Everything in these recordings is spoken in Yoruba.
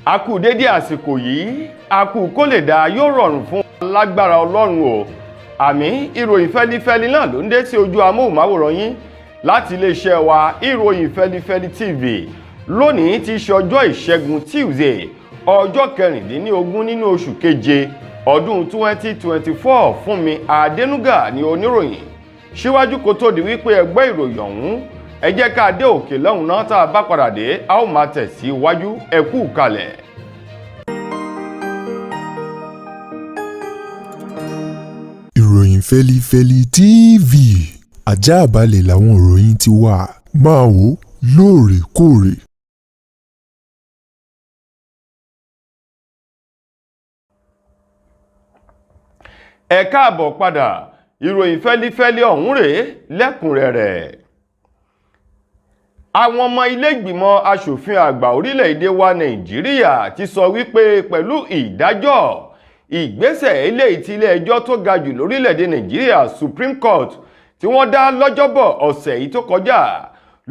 A kú dédé àsìkò yìí, a kú kó lè dáa, yóò rọrùn fún lágbára Ọlọ́run o. Àmì ìròyìn fẹ́lifẹ́li náà ló ń dé sí ojú amóhùnmáwòrán yín láti iléeṣẹ́ wa Ìròyìn Fẹ́lifẹ́li TV. Lónìí ti ṣe ọjọ́ Ìṣẹ́gun Tuesday, ọjọ́ 16 nínú oṣù keje ọdún 2024. Fúnmi Adénúgà ní oníròyìn. Síwájú kó tó di wípé ẹgbẹ́ ìròyìn ọ̀hún, ẹ jẹ́ ká dé òkè lọ́hùn náà. Tá a bá padà dé, a ó máa tẹ̀ sí iwájú. Ẹ kú kalẹ̀. Ìròyìn Fẹ́lifẹ́li TV, ajáàbalẹ̀ làwọn ìròyìn ti wà, máa wò lóòrèkóòrè. Ẹ káàbọ̀ padà. Ìròyìn fẹ́lifẹ́li ọ̀hún rèé lẹ́kùnrẹ́rẹ́. Àwọn ọmọ ilé ìgbìmọ̀ aṣòfin àgbà orílẹ̀-èdè wa Nàìjíríà ti sọ wípé pẹ̀lú ìdájọ́ ìgbésẹ̀ eléyìí tí ilé ẹjọ́ tó ga jù lórílẹ̀-èdè Nàìjíríà, Supreme Court, tí wọ́n dá lọ́jọ́bọ̀ ọ̀sẹ̀ yìí tó kọjá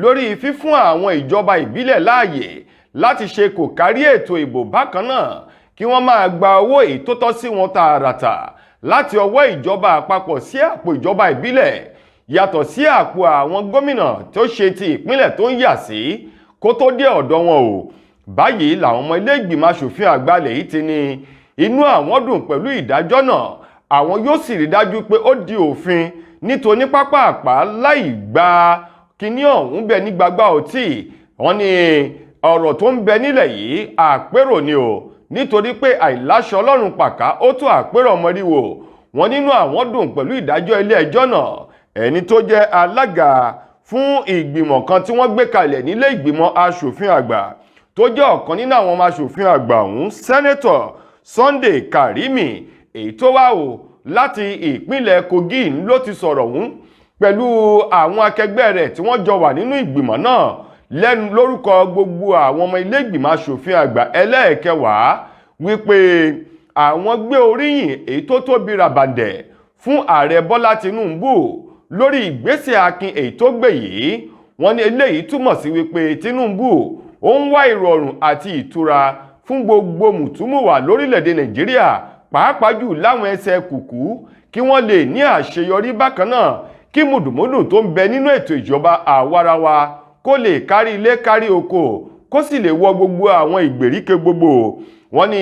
lórí fífún àwọn ìjọba ìbílẹ̀ láàyè láti ṣe kò kárí ètò ìbò, bákan náà kí wọ́n máa gba owó èyí tó tọ́ sí wọn tààràtà láti ọwọ́ ìjọba àpapọ̀ sí àpò ìjọba ìbílẹ̀, yàtọ̀ sí àpò àwọn gómìnà tó ṣe ti ìpínlẹ̀ tó ń yà sí kó tó dé ọ̀dọ̀ wọn o. Báyìí làwọn ọmọ ilé ìgbìmọ̀ aṣòfin àgbà ilẹ̀ yìí ti ní inú àwọn dùn pẹ̀lú ìdájọ́ náà, àwọn yóò sì rí dájú pé ó di òfin nítorí pápápá láì gba kíní ọ̀hún bẹ ní gbagba ọtí. Wọ́n ní ọ̀rọ̀ tó ń bẹ nílẹ̀ yìí àpérò ni o, nítorí pé àìláṣọ Ọlọ́run pàká ó tó àpérò ọmọríwò. Wọ́n nínú àwọn dùn pẹ̀lú ìdájọ́ ilé ẹjọ́ náà. Ẹni tó jẹ́ alága fún ìgbìmọ̀ kan tí wọ́n gbé kalẹ̀ nílé ìgbìmọ̀ aṣòfin àgbà, tó jẹ́ ọ̀kan nínú àwọn ọmọ aṣòfin àgbà ọ̀hún, Sẹ́nẹ́tọ̀ Sunday Karimi, èyí tó wá o láti ìpínlẹ̀ Kogi, ló ti sọ̀rọ̀ ọ̀hún pẹ̀lú àwọn akẹgbẹ́ rẹ̀ tí wọ́n jọ wà nínú ìgbìmọ̀ náà lẹ́nu lórúkọ gbogbo àwọn ọmọ ilé ìgbìmọ̀ aṣòfin àgbà ẹlẹ́ẹ̀kẹwàá, wípé àwọn gbé oríyìn èyí tó tóbi ràbàǹdẹ̀ fún ààrẹ Bọ́lá Tinubu lórí ìgbésẹ̀ akin èyí tó gbé yìí. Wọ́n ní eléyìí túmọ̀ sí wípé Tinubu ó ń wá ìrọ̀rùn àti ìtura fún gbogbo mùtúmùwà lórílẹ̀‐èdè Nàìjíríà, pàápàá jù láwọn ẹsẹ̀ kùkú, kí wọ́n lè ní àṣeyọrí, bákan náà kí mùdùmúdù tó ń bẹ nínú ètò ìjọba àwarawa kó lè kárí ilé kárí oko, kó sì lè wọ gbogbo àwọn ìgbèríko gbogbo. Wọ́n ní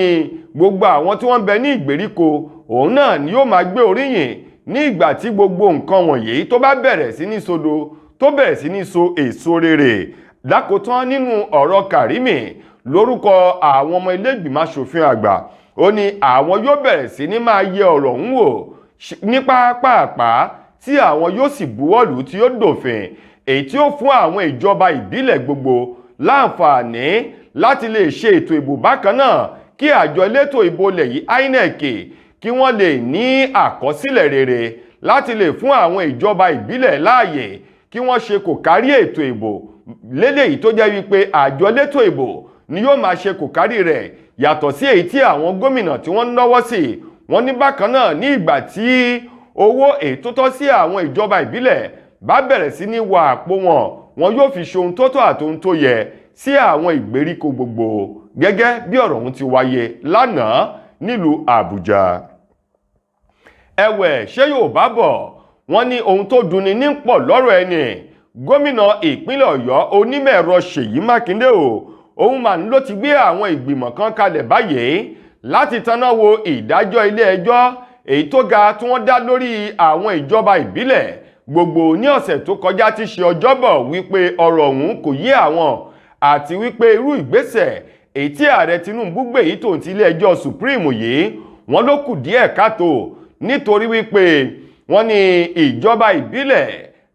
gbogbo àwọn tí wọ́n ń bẹ ní ìgbèríko òun náà ni yóò máa gbé oríyìn ní ìgbà tí gbogbo nǹkan wọ̀nyí tó bá bẹ̀rẹ̀ sí ní sodo, tó bẹ̀rẹ̀ sí ní so èso rere. Lákòótán nínú ọ̀rọ̀ Karimi lórúkọ àwọn ọmọ ilé ìgbìmọ̀ aṣòfin àgbà, ó ní àwọn yóò bẹ̀rẹ̀ sí ní máa yẹ ọ̀rọ̀ ọ̀hún wò ní pápápá, tí àwọn yóò sì buwọ́lù tí ó dòfin, èyí tí ó fún àwọn ìjọba ìbílẹ̀ gbogbo láǹfààní láti lè ṣe ètò ìbò, bákan náà kí àjọ elétò ìbò ilẹ̀ yìí INEC kí wọ́n lè ní àkọsílẹ̀ rere láti lè fún àwọn ìjọba ìbílẹ̀ láàyè kí wọ́n ṣe kò kárí ètò ìbò léléyìí tó jẹ́ wípé àjọ elétò ìbò ni yóò máa ṣe kò kárí rẹ̀, yàtọ̀ sí èyí tí àwọn gómìnà tí wọ́n ń náwó sí. Wọ́n ní bákan náà, ní ìgbà tí owó èyí tó tọ́ sí àwọn ìjọba ìbílẹ̀ bá bẹ̀rẹ̀ sí ní wọ àpò wọn, wọn yóò fi ṣe ohun tó tọ́ àti ohun tó yẹ sí àwọn ìgbèríko gbogbo, gẹ́gẹ́ bí ọ̀rọ̀ ọ̀hún ti wáyé lánàá nílùú Àbújá. Ẹ̀wẹ̀, ṣé yóò bá bọ̀, wọ́n ní ohun tó dunni ní pọ̀ lọ́rọ̀ ẹni. Gómìnà ìpínlẹ̀ Ọ̀yọ́, onímọ̀-ẹ̀rọ Ṣèyí Mákindé o, òun mà ń ló ti gbé àwọn ìgbìmọ̀ kan kalẹ̀ báyìí láti taná wo ìdájọ́ ilé ẹjọ́ èyí tó ga tí wọ́n dá lórí àwọn ìjọba ìbílẹ̀ gbogbo ní ọ̀sẹ̀ tó kọjá ti ṣe ọjọ́bọ̀, wípé ọ̀rọ̀ ọ̀hún kò yé àwọn, àti wípé irú ìgbésẹ̀ èyí tí ààrẹ Tinubu gbé yìí tòun ti ilé ẹjọ́ Supreme yìí, wọ́n ló kù díẹ̀ káàtó, nítorí wípé wọ́n ní ìjọba ìbílẹ̀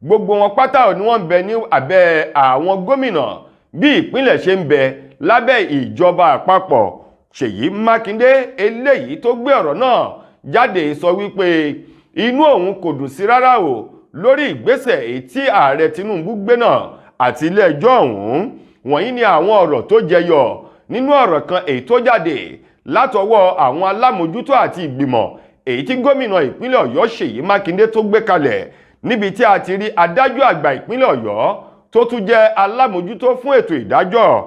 gbogbo wọn pátá ni wọ́n ń bẹ ní abẹ́ àwọn gómìnà bí ìpínlẹ̀ ṣe ń bẹ lábẹ́ ìjọba àpapọ̀. Ṣèyí Mákindé eléyìí tó gbé ọ̀rọ̀ náà jáde sọ wípé inú òun kò dùn sí rárá o lórí ìgbésẹ̀ èyí tí ààrẹ Tinubu gbé náà àti ilé ẹjọ́ ọ̀hún. Wọ̀nyí ni àwọn ọ̀rọ̀ tó jẹyọ nínú ọ̀rọ̀ kan èyí tó jáde látọwọ́ àwọn alámòjútó àti ìgbìmọ̀ èyí tí gómìnà ìpínlẹ̀ Ọ̀yọ́ Ṣèyí Mákindé tó gbé kalẹ̀, níbi tí a ti rí adájọ́ àgbà ìpínlẹ̀ Ọ̀yọ́ tó tún jẹ́ alámòjútó fún ètò ìdájọ́,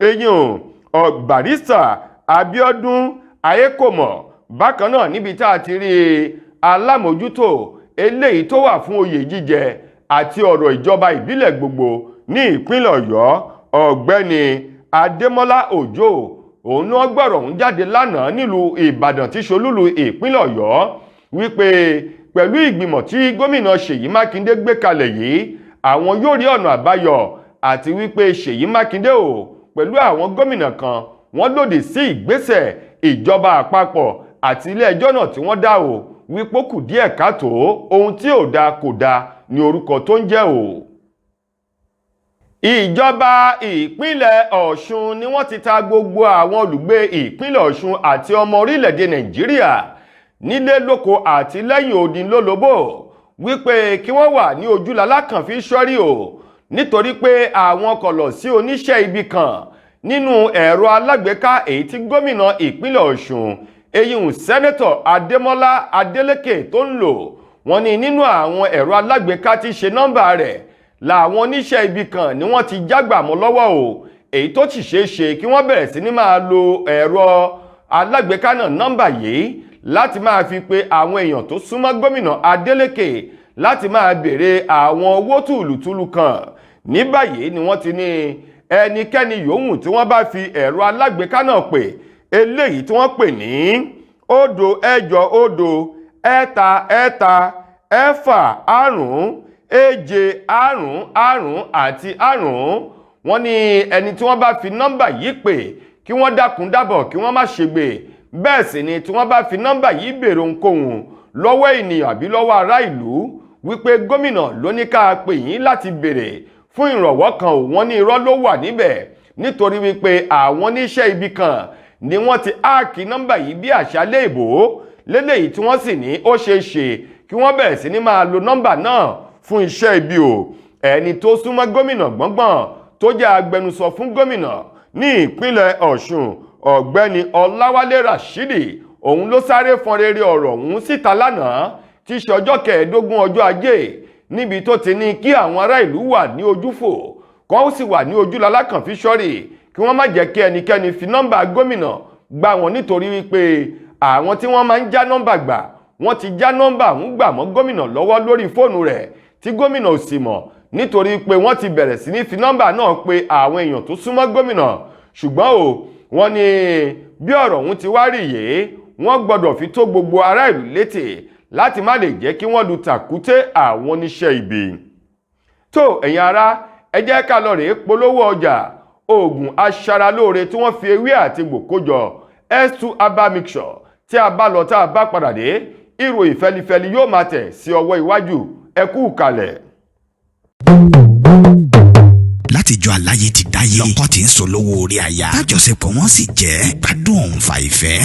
eyín Barrister Abíọ́dún Ayékòmọ̀. Bákan náà níbi tá a ti rí alámòjútó eléyìí tó wà fún oyè jíjẹ àti ọ̀rọ̀ ìjọba ìbílẹ̀ gbogbo ní ìpínlẹ̀ Ọ̀yọ́, Ọ̀gbẹ́ni Adémọ́lá Òjó, òun náà gbọ́rọ̀ ń jáde lánàá nílùú Ìbàdàn tí ṣolúlu ìpínlẹ̀ Ọ̀yọ́, wípé pẹ̀lú ìgbìmọ̀ tí gómìnà Ṣèyí Mákindé gbé kalẹ̀ yìí, àwọn yóò rí ọ̀nà àbáyọ, àti wípé Ṣèyí Mákindé o pẹ̀lú àwọn gómìnà kan wọ́n lòdì sí ìgbésẹ̀ ìjọba àpapọ̀ àti ilé ẹjọ́ náà tí wọ́n dá o, wípé ó kù díẹ̀ káàtó, ohun tí ò dáa kò dáa ní orúkọ tó ń jẹ́ o. Ìjọba ìpínlẹ̀ Ọ̀ṣun ni wọ́n ti ta gbogbo àwọn olùgbé ìpínlẹ̀ Ọ̀ṣun àti ọmọ orílẹ̀-èdè Nàìjíríà nílé lóko àti lẹ́yìn odi lólobó wípé kí wọ́n wà ní ojúlalá kan fi ṣọ́rí o, nítorí pé àwọn kọ̀lọ̀ sí oníṣẹ́ ibi kan nínú ẹ̀rọ alágbèéká èyí tí gómìnà ìpínlẹ̀ Ọ̀ṣun eyín sẹ́nẹ́tọ̀ Adémọ́lá Adélékè tó ń lò. Wọ́n ní nínú àwọn ẹ̀rọ alágbèéká tí ṣe nọ́mbà rẹ̀ làwọn oníṣẹ́ ibi kan ni wọ́n ti jágbà mọ́ lọ́wọ́ o, èyí tó sì ṣeé ṣe kí wọ́n bẹ̀rẹ̀ sí ní máa lo ẹ̀rọ alágbèéká náà nọ́mbà yìí láti máa fi pe àwọn èèyàn tó súnmọ́ gómìnà Adélékè láti máa béèrè àwọn owó tùlùtùlù kan. Ní báyìí ni wọ́n ti ní ẹnikẹ́ni yòówù tí wọ́n bá fi ẹ̀rọ alágbèéká náà pè, eléyìí tí wọ́n pè ní 0 6 0 3 3 6 5 7 5 5 àti 5. Wọ́n ní ẹni tí wọ́n bá fi nọ́mbà yìí pè kí wọ́n dákun dábọ̀ kí wọ́n má ṣègbè. Bẹ́ẹ̀ sì ni tí wọ́n bá fi nọ́mbà yìí béèrè ohunkóhun lọ́wọ́ ènìyàn àbí lọ́wọ́ ará ìlú wípé gómìnà ló ní ká pè yín láti béèrè fún ìrànwọ́ kan, wọ́n ní irọ́ ló wà níbẹ̀, nítorí wípé àwọn oníṣẹ́ ibi kan ni wọ́n ti áàkì nọ́mbà yìí bí àṣálẹ́ ìbò lélẹ́yìí, tí wọ́n sì ní ó ṣeé ṣe kí wọ́n bẹ̀rẹ̀ sí ní máa lo nọ́mbà náà fún iṣẹ́ ibi o. Ẹni tó súnmọ́ gómìnà gbọ́ngbọ́n tó jẹ́ agbẹnusọ fún gómìnà ní ìpínlẹ̀ Ọ̀ṣun, Ọ̀gbẹ́ni Ọláwálé Rashidi, òun ló sáré fọn rere ọ̀rọ̀ ọ̀hún síta lánàá tí í ṣe ọjọ́ 15 ọjọ́ ajé, níbi tó ti ní kí àwọn ará ìlú wà ní ojúfò kó sì wà ní ojúlalá kan fi ṣọ́rí, kí wọ́n má jẹ́ kí ẹnikẹ́ni fi nọ́mbà gómìnà gbà wọ́n, nítorí wípé àwọn tí wọ́n máa ń já nọ́mbà gbà wọ́n ti já nọ́mbà ń gbà mọ́ gómìnà lọ́wọ́ lórí fóònù rẹ̀ tí gómìnà ò sì mọ̀, nítorí pé wọ́n ti bẹ̀rẹ̀ sí ní fi nọ́mbà náà pe àwọn èèyàn tó súnmọ́ gómìnà. Ṣùgbọ́n o, wọ́n ní bí ọ̀rọ̀ ọ̀hún ti wá rí yìí, wọ́n gbọ́dọ̀ fi tó gbogbo ará ìlú létí láti má lè jẹ́ kí wọ́n lu tàkúté àwọn oníṣẹ́ ibi. Tó ẹ̀yin ará, ẹ jẹ́ ká lọ rèé polówó ọjà oògùn aṣaralóore tí wọ́n fi ewé àti egbò kó jọ, S2 Herbal Mixture. Tí a bá lọ tá a bá padà dé, ìròyìn fẹlifẹli yóò máa tẹ̀ sí ọwọ́ iwájú. Ẹ kú kalẹ̀. Látijọ́ aláyé ti dáyé, lọ́kọ tí ń sọ lówó orí aya, tájọṣepọ̀ wọn sì jẹ́ ìgbádùn òun fa ìfẹ́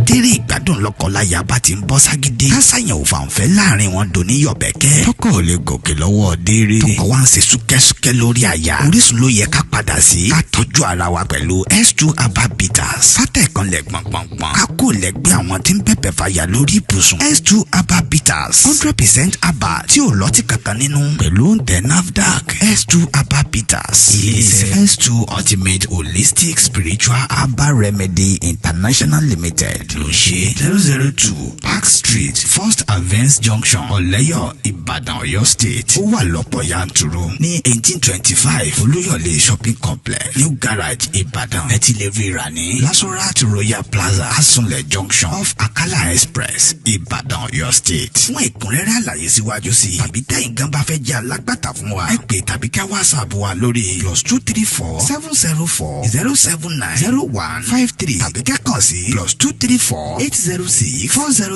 tẹ́rẹ̀. Ìgbádùn lọ́kọláya bá ti ń bọ́ ságídé, kásáyàn ò fàǹfẹ́ láàrin wọn dòní yọ̀bẹ̀kẹ́. Tọkọ ò lè gòkè lọ́wọ́ déré, tọkọ wa ń ṣe súkẹ́súkẹ́ lórí aya. Orísun ló yẹ ká padà sí, ká tọ́jú ara wa pẹ̀lú S2 Herbal Bitters. Fátẹ̀ kan lẹ̀ gbọ̀ngbọ̀ngbọ̀n, ká kó lẹ́gbẹ́ àwọn tí ń bẹ̀bẹ̀ fàyà lórí ibùsùn. S2 Herbal Bitters, 100% herbal tí ò lọ́tí kankan nínú, pẹ̀lú òǹtẹ̀ NAFDAC. S2 Herbal Bitters, ilé-iṣẹ́ S2 Ultimate Holistic Spiritual Herbal Remedy International Limited ló ń ṣe. 002 Park Street, First Avance Junction, Ọ̀lẹ́yọ̀, Ìbàdàn, Ọ̀yọ́ State. Ó wà lọ́pọ̀ yanturu ní 1825 Olúyọ̀lé Shopping Complex, New Garage, Ìbàdàn. Ẹ ti lè rí rà ní Lasorat Royal Plaza, Asunlẹ̀ Junction, off Akala Express, Ìbàdàn, Ọ̀yọ́ State. Fún ẹ̀kúnrẹ́rẹ́ àlàyé síwájú sí i tàbí tẹ́yin gan bá fẹ́ jẹ́ alágbàtà fún wa, ẹ pè tàbí ká WhatsApp wa lórí +234 704 079 0153 tàbí ká kàn sí +234 806 400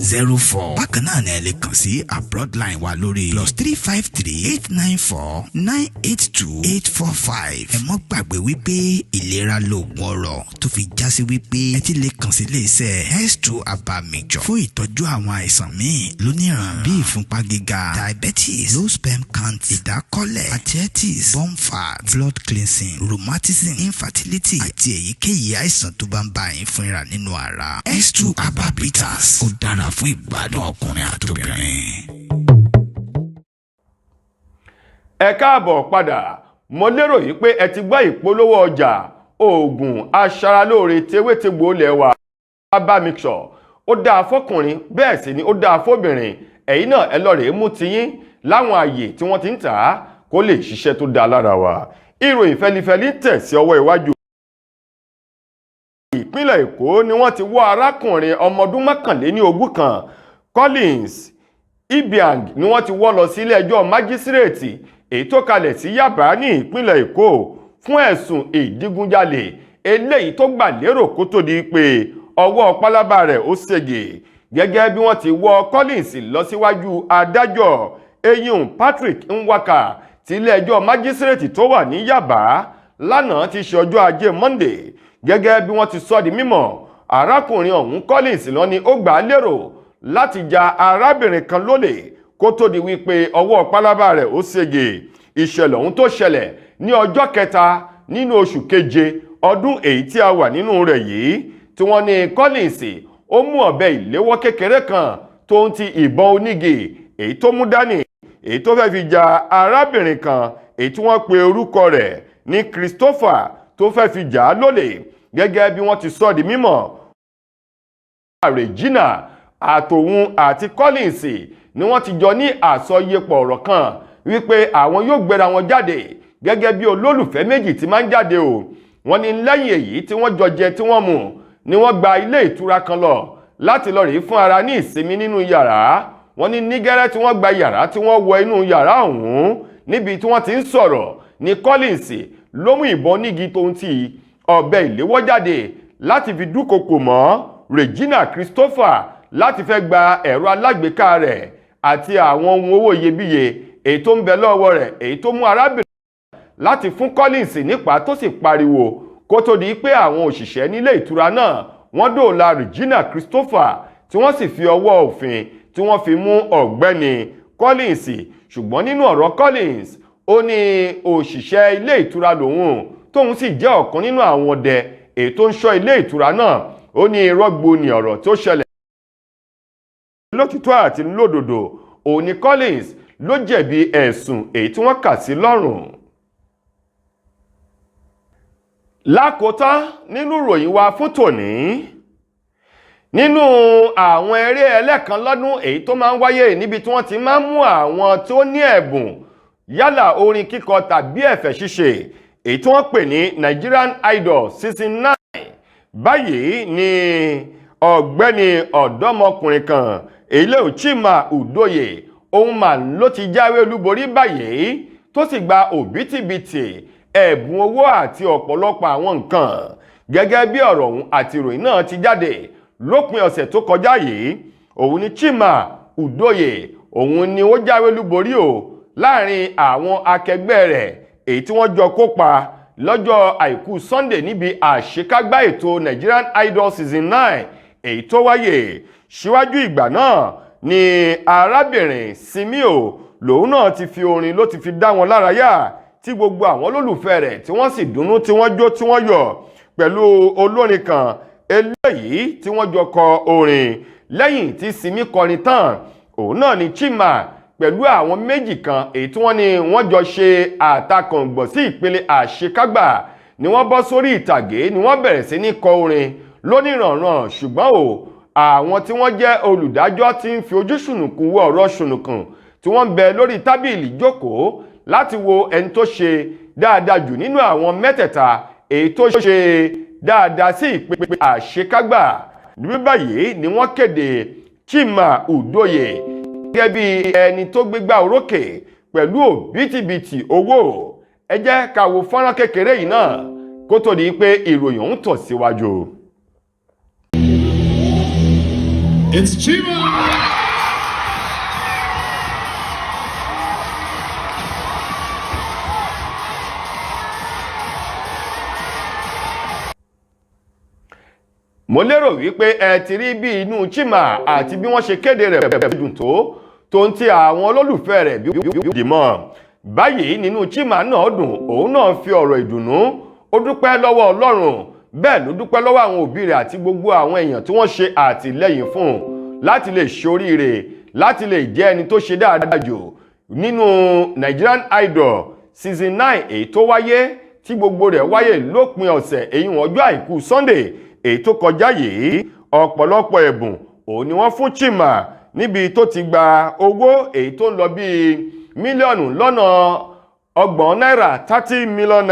0204. Bákan náà ni ẹ lè kàn sí abroad line wa lórí +353 894 982 845. Ẹ mọ́ gbàgbé wípé ìlera lóògùn ọrọ̀, tó fi já sí wípé ẹ ti lè kàn sí iléeṣẹ́ S2 Herbal Mixture fún ìtọ́jú àwọn àìsàn míì lóníran bíi ìfúnpá gíga, diabetes, low sperm count, ìdákọ́lẹ̀, arthritis, bone fat, blood cleansing, rheumatism, infertility àti èyíkéyìí àìsàn tó bá ń bá yín fínra nínú ara. S2 Herbal Bitters, ó dára fún ìgbádùn ọkùnrin àtobìnrin. Ẹ káàbọ̀ padà. Mo lérò yìí pé ẹ ti gbọ́ ìpolówó ọjà oògùn aṣaralóore tewétegbò lẹ́wà bá mixture. Ó dáa fọkùnrin, bẹ́ẹ̀ sì ni ó dáa fóbìnrin. Ẹ̀yin náà ẹ lọ rèé mú tiyín láwọn ààyè tí wọ́n ti ń tà á, kó lè ṣiṣẹ́ tó dáa lára wa. Ìròyìn fẹlifẹli ń tẹ̀ sí ọwọ́ iwájú. Ìpínlẹ̀ Èkó ni wọ́n ti wọ́ arákùnrin ọmọ ọdún 21 kan, Collins Ibiang, ni wọ́n ti wọ́ lọ sí ilé ẹjọ́ májísírèètì èyí tó kalẹ̀ sí Yaba ní ìpínlẹ̀ Èkó fún ẹ̀sùn ìdígunjalè eléyìí tó gbà lérò kó tó di pé ọwọ́ pálábá rẹ̀ ó ṣègè. Gẹ́gẹ́ bí wọ́n ti wọ́ Collins lọ síwájú adájọ́ eyín Patrick Nwaka ti ilé ẹjọ́ májísírèètì tó wà ní Yaba lánàá ti ṣe ọjọ́ Ajé Monday. Gẹ́gẹ́ bí wọ́n ti sọ di mímọ̀, arákùnrin ọ̀hún Collins lọ ni ó gbà á lérò láti ja arábìnrin kan lólè kó tó di wípé ọwọ́ pálábá rẹ̀ ó ṣègè. Ìṣẹ̀lẹ̀ ọ̀hún tó ṣẹlẹ̀ ní ọjọ́ kẹta nínú oṣù keje ọdún èyí tí a wà nínú rẹ̀ yìí, tí wọ́n ní Collins ó mú ọ̀bẹ ìléwọ́ kékeré kan tó ń ti ìbọn onígi èyí tó mú dání, èyí tó fẹ́ fi ja arábìnrin kan èyí tí wọ́n pe orúkọ rẹ̀ ní Christopher, tó fẹ́ fi jà á lólè. Gẹ́gẹ́ bí wọ́n ti sọ di mímọ̀, Regina àtòun àti Collins ni wọ́n ti jọ ní àsọyépọ̀ ọ̀rọ̀ kan wípé àwọn yóò gbéra wọn jáde gẹ́gẹ́ bí olólùfẹ́ méjì tí máa ń jáde o. Wọ́n ní lẹ́yìn èyí tí wọ́n jọ jẹ tí wọ́n mu ni wọ́n gba ilé ìtura kan lọ láti lọ rèé fún ara ní ìsinmi nínú yàrá. Wọ́n ní nígẹ́rẹ́ tí wọ́n gba yàrá, tí wọ́n wọ inú yàrá ọ̀hún, níbi tí wọ́n ti ń sọ̀rọ̀ ní Collins ló mú ìbọn onígi tó ń ti ọ̀bẹ ìléwọ́ jáde láti fi dúkokò mọ́ Regina Christopher láti fẹ́ gba ẹ̀rọ alágbèéká rẹ̀ àti àwọn ohun owó iyebíye èyí tó ń bẹ lọ́wọ́ rẹ̀, èyí tó mú arábìnrin láti fún Collins nípa tó sì pariwo kó tó di pé àwọn òṣìṣẹ́ nílé ìtura náà wọ́n dóòlà Regina Christopher, tí wọ́n sì fi ọwọ́ òfin tí wọ́n fi mú ọ̀gbẹ́ni Collins. Ṣùgbọ́n nínú ọ̀rọ̀ Collins, ó ní òṣìṣẹ́ ilé ìtura lòun, tóun sì jẹ́ ọ̀kan nínú àwọn ọdẹ èyí tó ń ṣọ́ ilé ìtura náà. Ó ní irọ́ gbo ni ọ̀rọ̀ tó ṣẹlẹ̀. Lótìtọ́ àti lódodo, òun ni Collins ló jẹ̀bi ẹ̀sùn èyí tí wọ́n kà sí lọ́rùn. Lákòótán nínú ìròyìn wa fún tòní, nínú àwọn eré ẹlẹ́kan lọ́dún èyí tó máa ń wáyé níbi tí wọ́n ti máa ń mú àwọn tó ní ẹ̀bùn, yálà orin kíkọ tàbí ẹ̀fẹ̀ ṣíṣe, èyí tí wọ́n pè ní Nigerian Idol season 9, báyìí ni ọ̀gbẹ́ni ọ̀dọ́mọkùnrin kan èyí lè Chima Udoye, òun mà ló ti jáwé olúborí báyìí, tó sì gba òbítíbitì ẹ̀bùn owó àti ọ̀pọ̀lọpọ̀ àwọn nǹkan. Gẹ́gẹ́ bí ọ̀rọ̀ ọ̀hún àti ìròyìn náà ti jáde lópin ọ̀sẹ̀ tó kọjá yìí, òun ni Chima Udoye, òun ni ó jáwé olúborí o láàrin àwọn akẹgbẹ́ rẹ̀ èyí tí wọ́n jọ kópa lọ́jọ́ Àìkú Sunday níbi àṣekágbá ètò Nigerian Idol season 9 èyí tó wáyé. Síwájú ìgbà náà ni arábìnrin Simio lòun náà ti fi orin ló ti fi dá wọn lárayá, tí gbogbo àwọn olólùfẹ́ rẹ̀ tí wọ́n sì dunnú, tí wọ́n jó, tí wọ́n yọ̀ pẹ̀lú olórin kan eléyìí tí wọ́n jọ kọ orin. Lẹ́yìn tí Simi kọrin tán, òun náà ni Chima pẹ̀lú àwọn méjì kan èyí tí wọ́n ní wọ́n jọ ṣe àtakàngbọ̀n sí ìpele àṣekágbà ni wọ́n bọ́ sórí ìtàgé, ni wọ́n bẹ̀rẹ̀ sí ní kọ orin lóníranran. Ṣùgbọ́n o, àwọn tí wọ́n jẹ́ olùdájọ́ ti ń fi ojú ṣùnùkùn wo ọ̀rọ̀ ṣùnùkùn tí wọ́n ń bẹ lórí tábìlì jókòó láti wo ẹni tó ṣe dáadáa jù nínú àwọn mẹ́tẹ̀ẹ̀ta èyí tó ṣe dáadáa sí ìpele àṣekágbà. Ní báyìí ni wọ́n kéde Chima Udoye gẹ́gẹ́ bí ẹni tó gbégbá orókè pẹ̀lú òbítíbitì owó. Ẹ jẹ́ ká wo fọ́nrán kékeré yìí náà kó tó di pé ìròyìn ọ̀hún tọ̀ síwájú. It's Chima! Mo lérò wípé ẹ ti rí bí inú Chima àti bí wọ́n ṣe kéde rẹ̀ dùn tó ń ti àwọn olólùfẹ́ rẹ̀ bí dìmọ̀ báyìí. Nínú Chima náà dùn, òun náà fi ọ̀rọ̀ ìdùnnú, ó dúpẹ́ lọ́wọ́ Ọlọ́run, bẹ́ẹ̀ ló dúpẹ́ lọ́wọ́ àwọn òbí rẹ̀ àti gbogbo àwọn èèyàn tí wọ́n ṣe àtìlẹ́yìn fún un láti lè ṣoríire, láti lè jẹ́ ẹni tó ṣe dáadáa jù nínú Nigerian Idol. Season 9 èyí tó wáyé, tí gbogbo rẹ̀ wáyé lópin ọ̀sẹ̀, èyí wọn ọjọ́ Àìkú Sunday èyí tó kọjá yìí. Ọ̀pọ̀lọpọ̀ ẹ̀bùn òun ni wọ́n fún Chima, níbi tó ti gba owó èyí tó ń lọ bíi mílíọ̀nù lọ́nà 30 náírà, ₦30 million,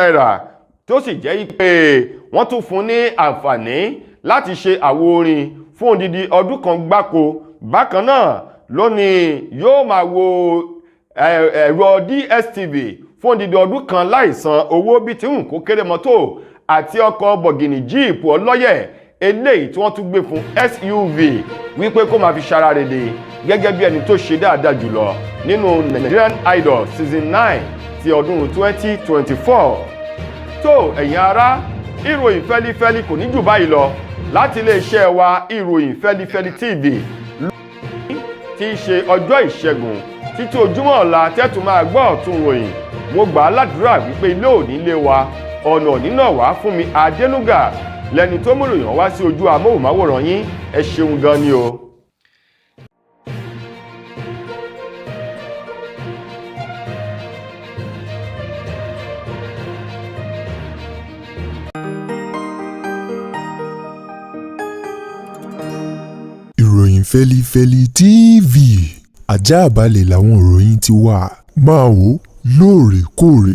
tó sì jẹ́ pé wọ́n tún fún ní àǹfààní láti ṣe àwo orin fún odidi ọdún kan gbáko. Bákan náà lónìí, yóò máa wo ẹ̀rọ DSTV fún odidi ọdún kan láìsan owó bí tí ń kó kéré mọ́tò, àti ọkọ̀ bọ̀gìnì jíìpù ọlọ́yẹ̀ eléyìí tí wọ́n tún gbé fún, SUV, wípé kó máa fi ṣara rèdè gẹ́gẹ́ bí ẹni tó ṣe dáadáa jùlọ nínú Nigerian Idol Season 9 ti ọdún 2024. Tó, ẹ̀yin ará, ìròyìn fẹ́lifẹ́li kò ní jù báyìí lọ láti iléeṣẹ́ wa, Ìròyìn Fẹ́lifẹ́li TV, lónìí tí í ṣe ọjọ́ Ìṣẹ́gun. Títí ojúmọ́ ọ̀la tẹ́tù máa gbọ́ ọ̀tún ròyìn, mo gbà á ládùúrà wípé ilé òní lé wa, ọ̀nà nínà wá fún mi. Adénúgà lẹni tó mú ìròyìn wá sí ojú amóhùnmáwòrán yín. Ẹ ṣeun gan ni o. Ìròyìn Fẹ́lifẹ́li TV, ajáàbalẹ̀ làwọn ìròyìn ti wà. Máa wò lóòrèkóòrè.